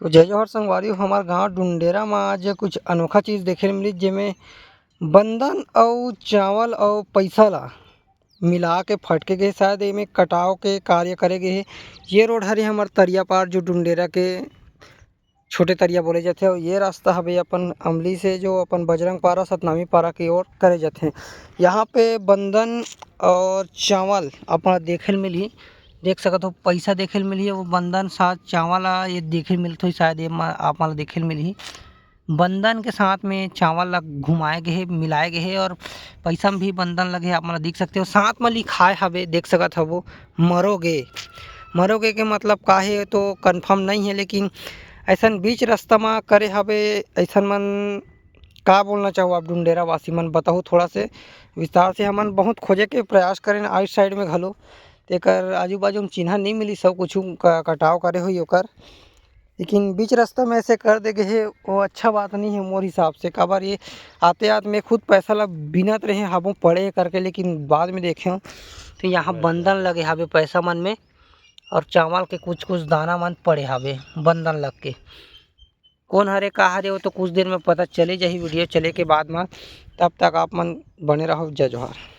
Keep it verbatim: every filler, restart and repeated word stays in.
तो जय जोहार संगवारी हो, हमार गांव डुंडेरा म आज कुछ अनोखा चीज देखे ल मिली, जेमे बंदन अउ चावल अउ पैसा ला मिला के फटके गे, शायद एमे कटाव के कार्य करे गे हे। ये रोड हरे हमर तरिया पार, जो डुंडेरा के छोटे तरिया बोले जाथे, अउ ये रास्ता हवे अपन अमली से जो अपन बजरंग पारा, सतनामी पारा की ओर करे जाथे। यहाँ पे बंदन और चावल अपन देखे ल मिलही, देख सकत हो पैसा देखे ल मिलही, वो बंदन साथ चावल ला ये देखे ल मिलत होही, शायद ये मा-, आप मन ला देखे ल मिलही। बंदन के साथ में चावल ला घुमाए गे हे, मिलाए गे हे और पैसा में भी बंदन लगे हे, आप मन ला दिख सकते हो। साथ में लिखाए हवे, देख सकत हवो, मरोगे। मरोगे के मतलब का हे तो कंफर्म नहीं है, लेकिन ऐसन बीच रास्ता में करे हवे। ऐसन मन का बोलना चाहो आप डुंडेरा वासी मन, बताओ थोड़ा से विस्तार से। हमन बहुत खोजे के प्रयास करेन आइट साइड में घलो, तेकर आजू बाजू में चिन्हा नहीं मिली, सब कुछ क-, कटाव करे होई ओकर। लेकिन बीच रास्ता में ऐसे कर दे गे हे, वो अच्छा बात नहीं है मोर हिसाब से। काबर ये आते आते मैं खुद पैसा ला बिनत रहे हाबो पड़े करके, लेकिन बाद में देखे तो यहाँ बंदन लगे हाबे पैसा मन में, और चावल के कुछ कुछ दाना मन पड़े हाबे बंदन लग के। कौन हरे का हरे वो तो कुछ देर में पता चले जाही वीडियो चले के बाद में। तब तक आप मन बने रहो, जय जोहार।